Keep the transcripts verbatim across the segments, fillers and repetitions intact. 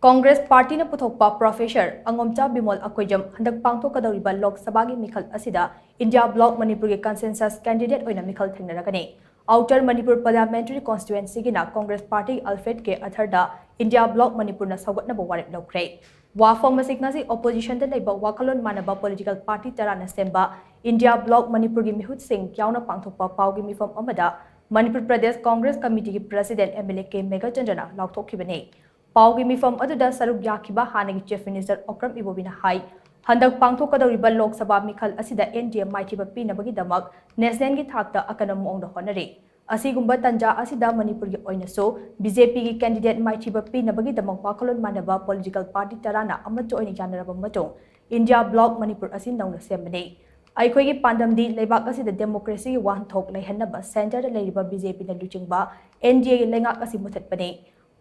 ꯀꯣꯡꯒ꯭ꯔꯦꯁ ꯄꯥꯔꯇꯤꯅ ꯄꯨꯊꯣꯛꯄ ꯄ꯭ꯔꯣꯐꯦꯁꯔ ꯑꯉꯣꯝꯆꯥ ꯕꯤꯃꯣꯜ ꯑꯀꯣꯏꯖꯝ ꯍꯟꯗꯛ ꯄꯥꯡꯊꯣꯛꯀꯗꯧꯔꯤꯕ ꯂꯣꯛ ꯁꯚꯥꯒꯤ ꯃꯤꯈꯜ ꯑꯁꯤꯗ ꯏꯟꯗꯤꯌꯥ ꯕ꯭ꯂꯣꯛ ꯃꯅꯤꯄꯨꯔꯒꯤ ꯀꯟꯁꯦꯟꯁꯁ ꯀꯦꯟꯗꯤꯗꯦꯠ ꯑꯣꯏꯅ ꯃꯤꯈꯜ ꯊꯦꯡꯅꯔꯒꯅꯤ꯫ ꯑꯥꯎꯇꯔ ꯃꯅꯤꯄꯨꯔ ꯄꯥꯔꯂꯤꯌꯥꯃꯦꯟꯇꯔꯤ ꯀꯣꯟꯁꯇꯤꯇ꯭ꯋꯦꯟꯁꯤꯒꯤꯅ ꯀꯣꯡꯒ꯭ꯔꯦꯁ ꯄꯥꯔꯇꯤ ꯑꯜꯐ꯭ꯔꯦꯗ ꯀꯦ ꯑꯊꯔꯗ ꯏꯟꯗꯤꯌꯥ ꯕ꯭ꯂꯣꯛ ꯃꯅꯤꯄꯨꯔꯅ ꯁꯧꯒꯠꯅꯕ ꯋꯥꯔꯦꯞ ꯂꯧꯈ꯭ꯔꯦ꯫ ꯋꯥꯐꯝ ꯑꯁꯤ ꯉꯁꯤ ꯑꯣꯄꯣꯖꯤꯁꯟꯗ ꯂꯩꯕ ꯋꯥꯈꯜꯂꯣꯟ ꯃꯥꯟꯅꯕ ꯄꯣꯂꯤꯇꯤꯀꯦꯜ ꯄꯥꯔꯇꯤ ꯇꯔꯥꯅ ꯁꯦꯝꯕ ꯏꯟꯗꯤꯌꯥ ꯕ꯭ꯂꯣꯛ ꯃꯅꯤꯄꯨꯔꯒꯤ ꯃꯤꯍꯨꯠꯁꯤꯡ ꯌꯥꯎꯅ ꯄꯥꯡꯊꯣꯛꯄ ꯄꯥꯎꯒꯤ ꯃꯤꯐꯝ ꯑꯃꯗ ꯃꯅꯤꯄꯨꯔ ꯄ꯭ꯔꯗꯦꯁ ꯀꯣꯡꯒ꯭ꯔꯦꯁ ꯀꯃꯤꯇꯤꯒꯤ president M L A K ꯃꯦꯘꯆꯟꯗ꯭ꯔꯅ ꯂꯥꯎꯊꯣꯛꯈꯤꯕꯅꯤ꯫ ꯄꯥꯎꯒꯤ ꯃꯤꯐꯝ ꯑꯗꯨꯗ ꯁꯔꯨꯛ ꯌꯥꯈꯤꯕ ꯍꯥꯟꯅꯒꯤ ꯆꯤꯐ ꯃꯤꯅꯤꯁꯇꯔ ꯑꯣꯀ꯭ꯔꯝ ꯏꯕꯣꯕꯤꯅ ꯍꯥꯏ, ꯍꯟꯗꯛ ꯄꯥꯡꯊꯣꯛꯀꯗꯧꯔꯤꯕ ꯂꯣꯛ ꯁꯚꯥ ꯃꯤꯈꯜ ꯑꯁꯤꯗ ꯑꯦꯟ ꯗꯤ ꯑꯦ ꯃꯥꯏꯊꯤꯕ ꯄꯤꯅꯕꯒꯤꯗꯃꯛ ꯅꯦꯁꯅꯦꯜꯒꯤ ꯊꯥꯛꯇ ꯑꯀꯟꯕ ꯃꯑꯣꯡꯗ ꯍꯣꯠꯅꯔꯤ꯫ ꯑꯁꯤꯒꯨꯝꯕ ꯇꯟꯖꯥ ꯑꯁꯤꯗ ꯃꯅꯤꯄꯨꯔꯒꯤ ꯑꯣꯏꯅꯁꯨ ꯕꯤ ꯖꯦ ꯄꯤꯒꯤ ꯀꯦꯟꯗꯤꯗꯦꯠ ꯃꯥꯏꯊꯤꯕ ꯄꯤꯅꯕꯒꯤꯗꯃꯛ ꯋꯥꯈꯜꯂꯣꯟ ꯃꯥꯟꯅꯕ ꯄꯣꯂꯤꯇꯤꯀꯦꯜ ꯄꯥꯔꯇꯤ ꯇꯔꯥꯅ ꯑꯃꯠꯇ ꯑꯣꯏꯅ ꯌꯥꯅꯔꯕ ꯃꯇꯨꯡ ꯏꯟꯗꯤꯌꯥ ꯕ꯭ꯂꯣꯛ ꯃꯅꯤꯄꯨꯔ ꯑꯁꯤ ꯅꯧꯅ ꯁꯦꯝꯕꯅꯤ꯫ ꯑꯩꯈꯣꯏꯒꯤ ꯄꯥꯟꯗꯝꯗꯤ ꯂꯩꯕꯥꯛ ꯑꯁꯤꯗ ꯗꯦꯃꯣꯀ꯭ꯔꯦꯁꯤꯒꯤ ꯋꯥꯍꯟꯊꯣꯛ ꯂꯩꯍꯟꯅꯕ ꯁꯦꯟꯇꯔꯗ ꯂꯩꯔꯤꯕ ꯕꯤ ꯖꯦ ꯄꯤꯅ ꯂꯨꯆꯤꯡꯕ ꯑꯦꯟ ꯗꯤ ꯑꯦꯒꯤ ꯂꯩꯉꯥꯛ ꯑꯁꯤ ꯃꯨꯊꯠꯄꯅꯤ꯫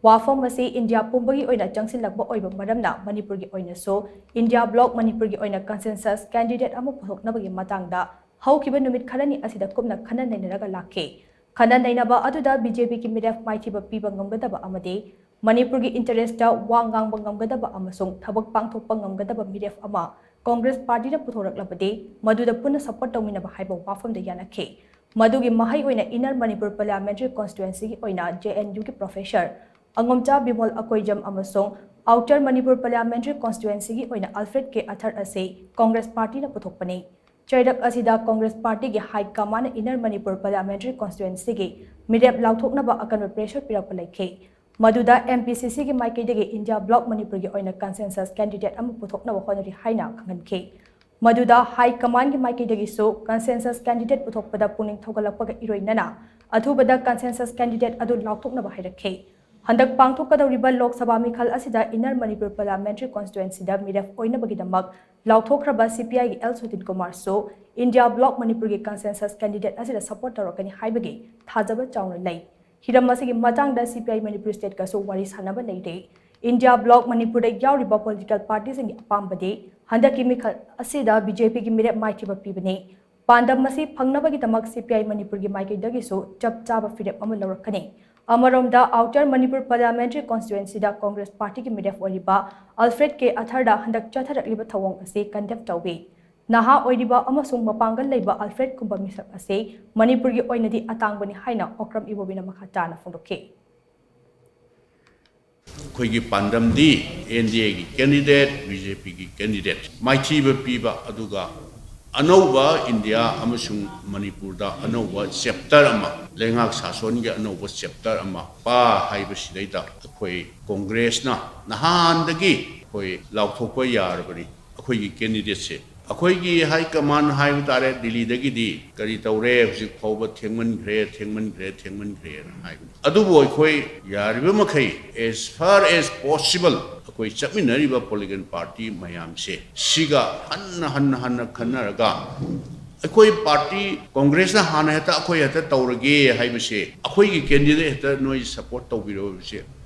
ꯋꯥꯐꯝ ꯑꯁꯤ ꯏꯟꯗꯤꯌꯥ ꯄꯨꯝꯕꯒꯤ ꯑꯣꯏꯅ ꯆꯪꯁꯤꯜꯂꯛꯄ ꯑꯣꯏꯕ ꯃꯔꯝꯅ ꯃꯅꯤꯄꯨꯔꯒꯤ ꯑꯣꯏꯅꯁꯨ ꯏꯟꯗꯤꯌꯥ ꯕ꯭ꯂꯣꯛ ꯃꯅꯤꯄꯨꯔꯒꯤ ꯑꯣꯏꯅ ꯀꯟꯁꯦꯟꯁꯁ ꯀꯦꯟꯗꯤꯗꯦꯠ ꯑꯃ ꯄꯨꯊꯣꯛꯅꯕꯒꯤ ꯃꯇꯥꯡꯗ ꯍꯧꯈꯤꯕ ꯅꯨꯃꯤꯠ ꯈꯔꯅꯤ ꯑꯁꯤꯗ ꯀꯨꯞꯅ ꯈꯟꯅ ꯅꯩꯅꯔꯒ ꯂꯥꯛꯈꯤ꯫ ꯈꯟꯅ ꯅꯩꯅꯕ ꯑꯗꯨꯗ ꯕꯤ ꯖꯦ ꯄꯤꯒꯤ ꯃꯤꯔꯦꯞ ꯃꯥꯏꯊꯤꯕ ꯄꯤꯕ ꯉꯝꯒꯗꯕ ꯑꯃꯗꯤ ꯃꯅꯤꯄꯨꯔꯒꯤ ꯏꯟꯇꯔꯦꯁꯇ ꯋꯥ ꯉꯥꯡꯕ ꯉꯝꯒꯗꯕ ꯑꯃꯁꯨꯡ ꯊꯕꯛ ꯄꯥꯡꯊꯣꯛꯄ ꯉꯝꯒꯗꯕ ꯃꯤꯔꯦꯞ ꯑꯃ ꯀꯣꯡꯒ꯭ꯔꯦꯁ ꯄꯥꯔꯇꯤꯅ ꯄꯨꯊꯣꯔꯛꯂꯕꯗꯤ ꯃꯗꯨꯗ ꯄꯨꯟꯅ ꯁꯄꯣꯔꯠ ꯇꯧꯃꯤꯟꯅꯕ ꯍꯥꯏꯕ ꯋꯥꯐꯝꯗ ꯌꯥꯅꯈꯤ꯫ ꯃꯗꯨꯒꯤ ꯃꯍꯩ ꯑꯣꯏꯅ ꯏꯟꯅꯔ ꯃꯅꯤꯄꯨꯔ ꯄꯥꯔꯂꯤꯌꯥꯃꯦꯟꯇꯔꯤ ꯀꯣꯟꯁꯇꯤꯇ꯭ꯋꯦꯟꯁꯤꯒꯤ ꯑꯣꯏꯅ ꯖꯦ ꯑꯦꯟ ꯌꯨꯒꯤ ꯄ꯭ꯔꯣꯐꯦꯁꯔ ꯑꯉꯣꯝꯆꯥ ꯕꯤꯃꯣꯜ ꯑꯀꯣꯏꯖꯝ ꯑꯃꯁꯨꯡ ꯑꯥꯎꯇꯔ ꯃꯅꯤꯄꯨꯔ ꯄꯥꯔꯂꯤꯌꯥꯃꯦꯟꯇꯔꯤ ꯀꯣꯟꯁꯇꯤꯇ꯭ꯋꯦꯟꯁꯤꯒꯤ ꯑꯣꯏꯅ ꯑꯜꯐ꯭ꯔꯦꯗ ꯀꯦ ꯑꯊꯔ ꯑꯁꯤ ꯀꯣꯡꯒ꯭ꯔꯦꯁ ꯄꯥꯔꯇꯤꯅ ꯄꯨꯊꯣꯛꯄꯅꯤ꯫ ꯆꯩꯔꯛ ꯑꯁꯤꯗ ꯀꯣꯡꯒ꯭ꯔꯦꯁ ꯄꯥꯔꯇꯤꯒꯤ ꯍꯥꯏ ꯀꯃꯥꯟꯅ ꯏꯟꯅꯔ ꯃꯅꯤꯄꯨꯔ ꯄꯥꯔꯂꯤꯌꯥꯃꯦꯟꯇꯔꯤ ꯀꯣꯟꯁꯇꯤꯇ꯭ꯋꯦꯟꯁꯤꯒꯤ ꯃꯤꯔꯦꯞ ꯂꯥꯎꯊꯣꯛꯅꯕ ꯑꯀꯟꯕ ꯄ꯭ꯔꯦꯁꯔ ꯄꯤꯔꯛꯄ ꯂꯩꯈꯤ꯫ ꯃꯗꯨꯗ ꯑꯦꯝ ꯄꯤ ꯁꯤ ꯁꯤꯒꯤ ꯃꯥꯏꯀꯩꯗꯒꯤ ꯏꯟꯗꯤꯌꯥ ꯕ꯭ꯂꯣꯛ ꯃꯅꯤꯄꯨꯔꯒꯤ ꯑꯣꯏꯅ ꯀꯟꯁꯦꯟꯁꯁ ꯀꯦꯟꯗꯤꯗꯦꯠ ꯑꯃ ꯄꯨꯊꯣꯛꯅꯕ ꯍꯣꯠꯅꯔꯤ ꯍꯥꯏꯅ ꯈꯪꯍꯟꯈꯤ꯫ ꯃꯗꯨꯗ ꯍꯥꯏ ꯀꯃꯥꯟꯒꯤ ꯃꯥꯏꯀꯩꯗꯒꯤꯁꯨ ꯀꯟꯁꯦꯟꯁꯁ ꯀꯦꯟꯗꯤꯗꯦꯠ ꯄꯨꯊꯣꯛꯄꯗ ꯄꯨꯛꯅꯤꯡ ꯊꯧꯒꯠꯂꯛꯄꯒ ꯏꯔꯣꯏꯅꯅ ꯑꯊꯨꯕꯗ ꯀꯟꯁꯦꯟꯁꯁ ꯀꯦꯟꯗꯤꯗꯦꯠ ꯑꯗꯨ ꯂꯥꯎꯊꯣꯛꯅꯕ ꯍꯥꯏꯔꯛꯈꯤ꯫ ꯍꯟꯗꯛ ꯄꯥꯡꯊꯣꯛꯀꯗꯧꯔꯤꯕ ꯂꯣꯛ ꯁꯚꯥ ꯃꯤꯈꯜ ꯑꯁꯤꯗ ꯏꯟꯅꯔ ꯃꯅꯤꯄꯨꯔ ꯄꯥꯔꯂꯤꯌꯥꯃꯦꯟꯇꯔꯤ ꯀꯣꯟꯁꯇꯤꯇ꯭ꯋꯦꯟꯁꯤꯗ ꯃꯤꯔꯦꯞ ꯑꯣꯏꯅꯕꯒꯤꯗꯃꯛ ꯂꯥꯎꯊꯣꯛꯈ꯭ꯔꯕ ꯁꯤ ꯄꯤ ꯑꯥꯏꯒꯤ ꯑꯦꯜ ꯁꯨꯇꯤꯟ ꯀꯨꯃꯥꯔꯁꯨ ꯏꯟꯗꯤꯌꯥ ꯕ꯭ꯂꯣꯛ ꯃꯅꯤꯄꯨꯔꯒꯤ ꯀꯟꯁꯦꯟꯁꯁ ꯀꯦꯟꯗꯤꯗꯦꯠ ꯑꯁꯤꯗ ꯁꯄꯣꯔꯠ ꯇꯧꯔꯛꯀꯅꯤ ꯍꯥꯏꯕꯒꯤ ꯊꯥꯖꯕ ꯆꯥꯎꯅ ꯂꯩ꯫ ꯍꯤꯔꯝ ꯑꯁꯤꯒꯤ ꯃꯇꯥꯡꯗ ꯁꯤ ꯄꯤ ꯑꯥꯏ ꯃꯅꯤꯄꯨꯔ ꯁ꯭ꯇꯦꯠꯀꯁꯨ ꯋꯥꯔꯤ ꯁꯥꯅꯕ ꯂꯩꯔꯦ꯫ ꯏꯟꯗꯤꯌꯥ ꯕ꯭ꯂꯣꯛ ꯃꯅꯤꯄꯨꯔꯗ ꯌꯥꯎꯔꯤꯕ ꯄꯣꯂꯤꯇꯤꯀꯦꯜ ꯄꯥꯔꯇꯤꯁꯤꯡꯒꯤ ꯑꯄꯥꯝꯕꯗꯤ ꯍꯟꯗꯛꯀꯤ ꯃꯤꯈꯜ ꯑꯁꯤꯗ ꯕꯤ ꯖꯦ ꯄꯤꯒꯤ ꯃꯤꯔꯦꯞ ꯃꯥꯏꯊꯤꯕ ꯄꯤꯕꯅꯤ꯫ ꯄꯥꯟꯗꯝ ꯑꯁꯤ ꯐꯪꯅꯕꯒꯤꯗꯃꯛ ꯁꯤ ꯄꯤ ꯑꯥꯏ ꯃꯅꯤꯄꯨꯔꯒꯤ ꯃꯥꯏꯀꯩꯗꯒꯤꯁꯨ ꯆꯞ ꯆꯥꯕ ꯐꯤꯔꯦꯞ ꯑꯃ ꯂꯧꯔꯛꯀꯅꯤ꯫ ꯑꯃꯔꯣꯝꯗ, ꯑꯥꯎꯇꯔ ꯃꯅꯤꯄꯨꯔ ꯄꯥꯔꯂꯤꯌꯥꯃꯦꯟꯇꯔꯤ ꯀꯣꯟꯁꯇꯤꯇ꯭ꯋꯦꯟꯁꯤꯗ ꯀꯣꯡꯒ꯭ꯔꯦꯁ ꯄꯥꯔꯇꯤꯒꯤ ꯃꯤꯔꯦꯞ ꯑꯣꯏꯔꯤꯕ ꯑꯜꯐ꯭ꯔꯦꯗ ꯀꯦ ꯑꯊꯔꯗ ꯍꯟꯗꯛ ꯆꯠꯊꯔꯛꯂꯤꯕ ꯊꯧꯑꯣꯡ ꯑꯁꯤ ꯀꯟꯗꯦꯝ ꯇꯧꯏ꯫ ꯅꯍꯥ ꯑꯣꯏꯔꯤꯕ ꯑꯃꯁꯨꯡ ꯃꯄꯥꯡꯒꯜ ꯂꯩꯕ ꯑꯜꯐ꯭ꯔꯦꯗꯀꯨꯝꯕ ꯃꯤꯁꯛ ꯑꯁꯤ ꯃꯅꯤꯄꯨꯔꯒꯤ ꯑꯣꯏꯅꯗꯤ ꯑꯇꯥꯡꯕꯅꯤ ꯍꯥꯏꯅ ꯑꯣꯀ꯭ꯔꯝ ꯏꯕꯣꯕꯤꯅ ꯃꯈꯥ ꯇꯥꯅ ꯐꯣꯡꯗꯣꯛꯈꯤ꯫ ꯑꯩꯈꯣꯏꯒꯤ ꯄꯥꯟꯗꯝꯗꯤ ꯑꯦꯟ ꯗꯤ ꯑꯦꯒꯤ ꯀꯦꯟꯗꯤꯗꯦꯠ, ꯕꯤ ꯖꯦ ꯄꯤꯒꯤ ꯀꯦꯟꯗꯤꯗꯦꯠ ꯃꯥꯏꯊꯤꯕ ꯄꯤꯕ, ꯑꯗꯨꯒ ꯑꯅꯧꯕ ꯏꯟꯗꯤꯌꯥ ꯑꯃꯁꯨꯡ ꯃꯅꯤꯄꯨꯔꯗ ꯑꯅꯧꯕ ꯆꯦꯞꯇꯔ ꯑꯃ, ꯂꯩꯉꯥꯛ ꯁꯥꯁꯣꯟꯒꯤ ꯑꯅꯧꯕ ꯆꯦꯞꯇꯔ ꯑꯃ ꯄꯥ ꯍꯥꯏꯕꯁꯤꯗꯩꯗ ꯑꯩꯈꯣꯏ ꯀꯣꯡꯒ꯭ꯔꯦꯁꯅ ꯅꯍꯥꯟꯗꯒꯤ ꯑꯩꯈꯣꯏ ꯂꯥꯎꯊꯣꯛꯄ ꯌꯥꯔꯕꯅꯤ꯫ ꯑꯩꯈꯣꯏꯒꯤ ꯀꯦꯟꯗꯤꯗꯦꯠꯁꯦ ꯑꯩꯈꯣꯏꯒꯤ ꯍꯥꯏ ꯀꯃꯥꯟ ꯍꯥꯏꯕ ꯇꯥꯔꯦ, ꯗꯤꯜꯂꯤꯗꯒꯤꯗꯤ ꯀꯔꯤ ꯇꯧꯔꯦ, ꯍꯧꯖꯤꯛ ꯐꯥꯎꯕ ꯊꯦꯡꯃꯟꯈ꯭ꯔꯦ, ꯊꯦꯡꯃꯟꯈ꯭ꯔꯦ, ꯊꯦꯡꯃꯟꯈ꯭ꯔꯦꯅ ꯍꯥꯏꯕꯅꯤ꯫ ꯑꯗꯨꯕꯨ ꯑꯩꯈꯣꯏ ꯌꯥꯔꯤꯕ ꯃꯈꯩ, as far as possible, ꯑꯩꯈꯣꯏ ꯆꯠꯃꯤꯟꯅꯔꯤꯕ ꯄꯣꯂꯤꯇꯤꯀꯦꯜ ꯄꯥꯔꯇꯤ ꯃꯌꯥꯝꯁꯦ ꯁꯤꯒ ꯍꯟꯅ ꯍꯟꯅ ꯍꯟꯅ ꯈꯟꯅꯔꯒ, ꯑꯩꯈꯣꯏ ꯄꯥꯔꯇꯤ ꯀꯣꯡꯒ꯭ꯔꯦꯁꯅ ꯍꯥꯟꯅ ꯍꯦꯛꯇ ꯑꯩꯈꯣꯏ ꯍꯦꯛꯇ ꯇꯧꯔꯒꯦ ꯍꯥꯏꯕꯁꯦ, ꯑꯩꯈꯣꯏꯒꯤ ꯀꯦꯟꯗꯤꯗꯦꯠ ꯍꯦꯛꯇ ꯅꯣꯏ ꯁꯄꯣꯔꯠ ꯇꯧꯕꯤꯔꯣ ꯍꯥꯏꯕꯁꯦ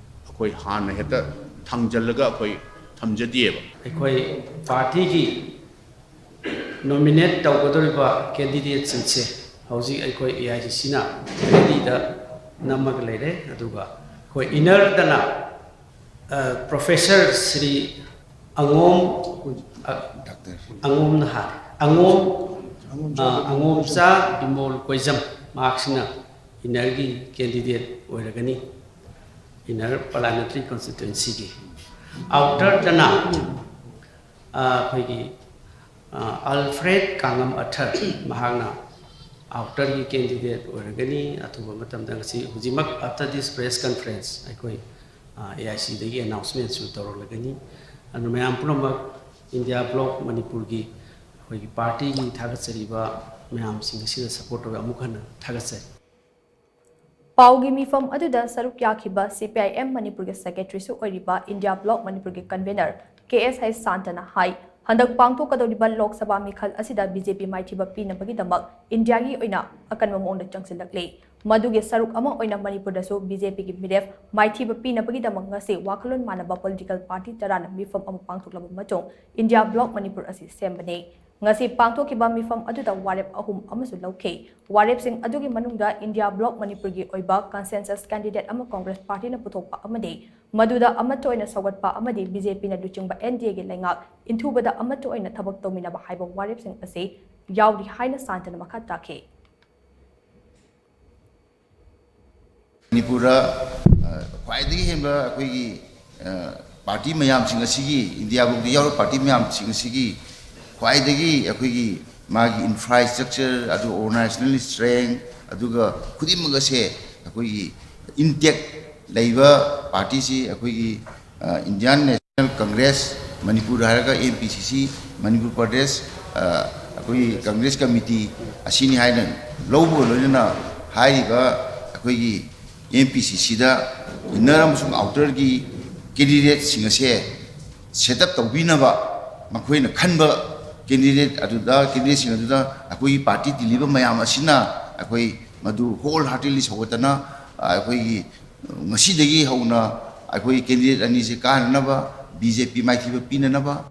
ꯑꯩꯈꯣꯏ ꯍꯥꯟꯅ ꯍꯦꯛꯇ ꯊꯥꯡꯖꯜꯂꯒ ꯑꯩꯈꯣꯏ ꯊꯝꯖꯗꯦꯕ꯫ ꯑꯩꯈꯣꯏ ꯄꯥꯔꯇꯤꯒꯤ ꯅꯣꯃꯤꯅꯦꯠ ꯇꯧꯒꯗꯧꯔꯤꯕ ꯀꯦꯟꯗꯤꯗꯦꯠꯁꯤꯡꯁꯦ ꯍꯧꯖꯤꯛ ꯑꯩꯈꯣꯏ ꯑꯦ ꯑꯥꯏ ꯁꯤ ꯁꯤꯅ ꯔꯦꯗꯤꯗ ꯅꯝꯃꯒ ꯂꯩꯔꯦ꯫ ꯑꯗꯨꯒ ꯑꯩꯈꯣꯏ ꯏꯅꯔꯗꯅ ꯄ꯭ꯔꯣꯐꯦꯁꯔ ꯁ꯭ꯔꯤ ꯑꯉꯣꯝ, ꯑ, ꯑꯉꯣꯝꯅ ꯍꯥꯏ, ꯑꯉꯣꯝ, ꯑ, ꯑꯉꯣꯝꯆꯥ ꯕꯤꯃꯣꯜ ꯀꯣꯏꯖꯝ, ꯃꯍꯥꯛꯁꯤꯅ ꯏꯅꯔꯒꯤ ꯀꯦꯟꯗꯤꯗꯦꯠ ꯑꯣꯏꯔꯒꯅꯤ, ꯏꯅꯔ ꯄꯥꯔꯂꯤꯌꯥꯃꯦꯟꯇꯔꯤ ꯀꯣꯟꯁꯇꯤꯇ꯭ꯋꯦꯟꯁꯤꯒꯤ꯫ ꯑꯥꯎꯇꯔꯗꯅ, ꯑ, ꯑꯩꯈꯣꯏꯒꯤ, ꯑ, ꯑꯜꯐ꯭ꯔꯦꯗ ꯀꯥꯡꯉꯝ ꯑꯊꯔ, ꯃꯍꯥꯛꯅ ꯑꯥꯎꯇꯔꯒꯤ ꯀꯦꯟꯗꯤꯗꯦꯠ ꯑꯣꯏꯔꯒꯅꯤ꯫ ꯑꯊꯨꯕ ꯃꯇꯝꯗ ꯉꯁꯤ ꯍꯧꯖꯤꯛꯃꯛ, after this press conference, ꯑꯩꯈꯣꯏ ꯑꯦ ꯑꯥꯏ ꯁꯤꯗꯒꯤ ꯑꯦꯅꯥꯎꯟꯁꯃꯦꯟꯁꯨ ꯇꯧꯔꯛꯂꯒꯅꯤ꯫ ꯑꯗꯨ ꯃꯌꯥꯝ ꯄꯨꯝꯅꯃꯛ ꯏꯟꯗꯤꯌꯥ ꯕ꯭ꯂꯣꯛ ꯃꯅꯤꯄꯨꯔꯒꯤ ꯑꯩꯈꯣꯏꯒꯤ ꯄꯥꯔꯇꯤꯒꯤ ꯊꯥꯒꯠꯆꯔꯤꯕ ꯃꯌꯥꯝꯁꯤꯡ ꯑꯁꯤꯗ ꯁꯄꯣꯔꯠ ꯇꯧꯕ ꯑꯃꯨꯛ ꯍꯟꯅ ꯊꯥꯒꯠꯆꯔꯤ꯫ ꯄꯥꯎꯒꯤ ꯃꯤꯐꯝ ꯑꯗꯨꯗ ꯁꯔꯨꯛ ꯌꯥꯈꯤꯕ ꯁꯤ ꯄꯤ ꯑꯥꯏ ꯑꯦꯝ ꯃꯅꯤꯄꯨꯔꯒꯤ ꯁꯦꯀ꯭ꯔꯦꯇꯔꯤꯁꯨ ꯑꯣꯏꯔꯤꯕ ꯏꯟꯗꯤꯌꯥ ꯕ꯭ꯂꯣꯛ ꯃꯅꯤꯄꯨꯔꯒꯤ ꯀꯟꯚꯦꯅꯔ ꯀꯦ ꯑꯦꯁ ꯍꯩꯁꯥꯟꯇꯅ ꯍꯥꯏ, ꯍꯟꯗꯛ ꯄꯥꯡꯊꯣꯛꯀꯗꯧꯔꯤꯕ ꯂꯣꯛ ꯁꯚꯥ ꯃꯤꯈꯜ ꯑꯁꯤꯗ ꯕꯤ ꯖꯦ ꯄꯤ ꯃꯥꯏꯊꯤꯕ ꯄꯤꯅꯕꯒꯤꯗꯃꯛ ꯏꯟꯗꯤꯌꯥꯒꯤ ꯑꯣꯏꯅ ꯑꯀꯟꯕ ꯃꯑꯣꯡꯗ ꯆꯪꯁꯤꯜꯂꯛꯂꯤ꯫ ꯃꯗꯨꯒꯤ ꯁꯔꯨꯛ ꯑꯃ ꯑꯣꯏꯅ ꯃꯅꯤꯄꯨꯔꯗꯁꯨ ꯕꯤ ꯖꯦ ꯄꯤꯒꯤ ꯃꯤꯔꯦꯞ ꯃꯥꯏꯊꯤꯕ ꯄꯤꯅꯕꯒꯤꯗꯃꯛ ꯉꯁꯤ ꯋꯥꯈꯜꯂꯣꯟ ꯃꯥꯟꯅꯕ ꯄꯣꯂꯤꯇꯤꯀꯦꯜ ꯄꯥꯔꯇꯤ ꯇꯔꯥꯅ ꯃꯤꯐꯝ ꯑꯃ ꯄꯥꯡꯊꯣꯛꯂꯕ ꯃꯇꯨꯡ ꯏꯟꯗꯤꯌꯥ ꯕ꯭ꯂꯣꯛ ꯃꯅꯤꯄꯨꯔ ꯑꯁꯤ ꯁꯦꯝꯕꯅꯤ꯫ ꯉꯁꯤ ꯄꯥꯡꯊꯣꯛꯈꯤꯕ ꯃꯤꯐꯝ ꯑꯗꯨꯗ ꯋꯥꯔꯦꯞ ꯑꯍꯨꯝ ꯑꯃꯁꯨ ꯂꯧꯈꯤ꯫ ꯋꯥꯔꯦꯞꯁꯤꯡ ꯑꯗꯨꯒꯤ ꯃꯅꯨꯡꯗ ꯏꯟꯗꯤꯌꯥ ꯕ꯭ꯂꯣꯛ ꯃꯅꯤꯄꯨꯔꯒꯤ ꯑꯣꯏꯕ ꯀꯟꯁꯦꯟꯁꯁ ꯀꯦꯟꯗꯤꯗꯦꯠ ꯑꯃ ꯀꯣꯡꯒ꯭ꯔꯦꯁ ꯄꯥꯔꯇꯤꯅ ꯄꯨꯊꯣꯛꯄ ꯑꯃꯗꯤ ꯃꯗꯨꯗ ꯑꯃꯠꯇ ꯑꯣꯏꯅ ꯁꯧꯒꯠꯄ ꯑꯃꯗꯤ ꯕꯤ ꯖꯦ ꯄꯤꯅ ꯂꯨꯆꯤꯡꯕ ꯑꯦꯟ ꯗꯤ ꯑꯦꯒꯤ ꯂꯩꯉꯥꯛ ꯏꯟꯊꯨꯕꯗ ꯑꯃꯠꯇ ꯑꯣꯏꯅ ꯊꯕꯛ ꯇꯧꯃꯤꯟꯅꯕ ꯍꯥꯏꯕ ꯋꯥꯔꯦꯞꯁꯤꯡ ꯑꯁꯤ ꯌꯥꯎꯔꯤ ꯍꯥꯏꯅ ꯁꯥꯟꯇꯅ ꯃꯈꯥ ꯇꯥꯈꯤ꯫ ꯃꯅꯤꯄꯨꯔꯗ, ꯑ, ꯈ꯭ꯋꯥꯏꯗꯒꯤ ꯍꯦꯟꯕ ꯑꯩꯈꯣꯏꯒꯤ, ꯑ, ꯄꯥꯔꯇꯤ ꯃꯌꯥꯝꯁꯤꯡ ꯑꯁꯤꯒꯤ, ꯏꯟꯗꯤꯌꯥ ꯕ꯭ꯂꯣꯛꯇ ꯌꯥꯎꯔꯤꯕ ꯄꯥꯔꯇꯤ ꯃꯌꯥꯝꯁꯤꯡ ꯑꯁꯤꯒꯤ ꯈ꯭ꯋꯥꯏꯗꯒꯤ ꯑꯩꯈꯣꯏꯒꯤ ꯃꯥꯒꯤ ꯏꯟꯐ꯭ꯔꯥꯁ꯭ꯇ꯭ꯔꯛꯆꯔ, ꯑꯗꯨ ꯑꯣꯔꯒꯅꯥꯏꯖꯦꯁꯅꯦꯜ ꯁ꯭ꯇꯔꯦꯡ, ꯑꯗꯨꯒ ꯈꯨꯗꯤꯡꯃꯛ ꯑꯁꯦ ꯑꯩꯈꯣꯏꯒꯤ ꯏꯟꯇꯦꯛ ꯂꯩꯕ ꯄꯥꯔꯇꯤꯁꯤ ꯑꯩꯈꯣꯏꯒꯤ, ꯑ, ꯏꯟꯗꯤꯌꯥꯟ ꯅꯦꯁꯅꯦꯜ ꯀꯪꯒ꯭ꯔꯦꯁ, ꯃꯅꯤꯄꯨꯔ ꯍꯥꯏꯔꯒ ꯑꯦꯟ ꯄꯤ ꯁꯤ ꯁꯤ, ꯃꯅꯤꯄꯨꯔ ꯄ꯭ꯔꯗꯦꯁ, ꯑ, ꯑꯩꯈꯣꯏꯒꯤ ꯀꯪꯒ꯭ꯔꯦꯁ ꯀꯃꯤꯇꯤ ꯑꯁꯤꯅꯤ ꯍꯥꯏꯅ ꯂꯧꯕꯒ ꯂꯣꯏꯅꯅ ꯍꯥꯏꯔꯤꯕ ꯑꯩꯈꯣꯏꯒꯤ ꯑꯦꯟ ꯄꯤ ꯁꯤ ꯁꯤꯗ ꯏꯟꯅꯔ ꯑꯃꯁꯨꯡ ꯑꯥꯎꯇꯔꯒꯤ ꯀꯦꯟꯗꯤꯗꯦꯠꯁꯤꯡ ꯑꯁꯦ ꯁꯦꯠ ꯑꯞ ꯇꯧꯕꯤꯅꯕ, ꯃꯈꯣꯏꯅ ꯈꯟꯕ ꯀꯦꯟꯗꯤꯗꯦꯠ ꯑꯗꯨꯗ, ꯀꯦꯟꯗꯤꯗꯦꯠꯁꯤꯡ ꯑꯗꯨꯗ ꯑꯩꯈꯣꯏꯒꯤ ꯄꯥꯔꯇꯤ ꯇꯤꯜꯂꯤꯕ ꯃꯌꯥꯝ ꯑꯁꯤꯅ ꯑꯩꯈꯣꯏ ꯃꯗꯨ ꯍꯣꯜ ꯍꯥꯔꯇꯦꯗꯂꯤ ꯁꯧꯒꯠꯇꯅ, ꯑꯩꯈꯣꯏꯒꯤ ꯉꯁꯤꯗꯒꯤ ꯍꯧꯅ ꯑꯩꯈꯣꯏ ꯀꯦꯟꯗꯤꯗꯦꯠ ꯑꯅꯤꯁꯦ ꯀꯥꯍꯟꯅꯅꯕ, ꯕꯤ ꯖꯦ ꯄꯤ ꯃꯥꯏꯊꯤꯕ ꯄꯤꯅꯅꯕ꯫